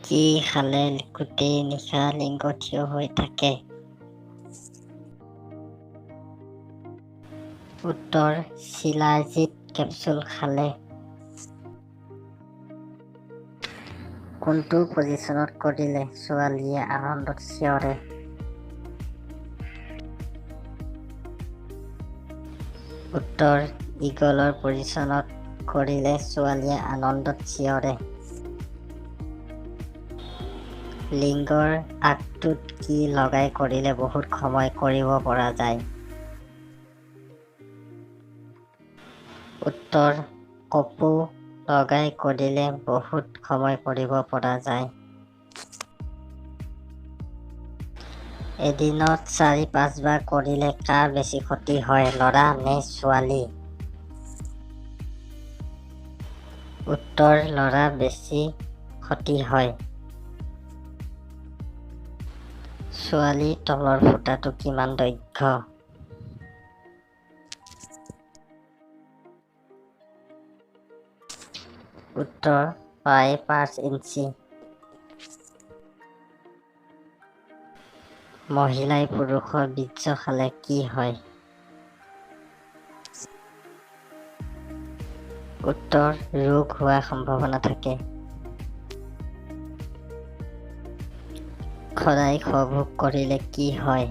কি খালে গোটেই নিশা লিংগ থিয় হৈ থাকে? উত্তৰ শিলাজিত কেপচুল খালে। কোনটো পজিচনত কৰিলে ছোৱালীয়ে আনন্দত চিঞৰে? উত্তৰ ঈগলৰ পজিচনত কৰিলে ছোৱালীয়ে আনন্দত চিঞৰে। লিংগৰ আগটোত কি লগাই কৰিলে বহুত সময় কৰিব পৰা যায়? উত্তৰ কপৌ লগাই কৰিলে বহুত সময় কৰিব পৰা যায়। এদিনত 4-5 বাৰ কৰিলে কাৰ বেছি ক্ষতি হয়, ল'ৰা নে ছোৱালী? উত্তৰ ল'ৰা বেছি ক্ষতি হয়। ছোৱালীৰ তলৰ ফুটাটো কিমান দৈৰ্ঘ্য? উত্তৰ প্ৰায় 5 ইঞ্চি। মহিলাই পুৰুষৰ বীৰ্য খালে কি হয়? উত্তৰ ৰোগ হোৱাৰ সম্ভাৱনা থাকে। সদায় সহভোগ কৰিলে কি হয়?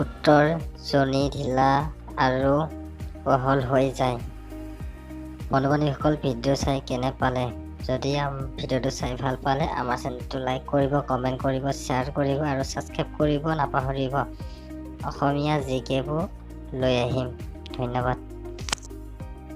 উত্তৰ যোনি ঢিলা আৰু বহল হৈ যায়। বন্ধু বান্ধৱীসকল, ভিডিঅ' চাই কেনে পালে? যদি ভিডিঅ'টো চাই ভাল পালে, আমাৰ চেনেলটো লাইক কৰিব, কমেণ্ট কৰিব, শ্বেয়াৰ কৰিব আৰু ছাবস্ক্ৰাইব কৰিব নাপাহৰিব। অসমীয়া জিকেবোৰ লৈ আহিম। ধন্যবাদ।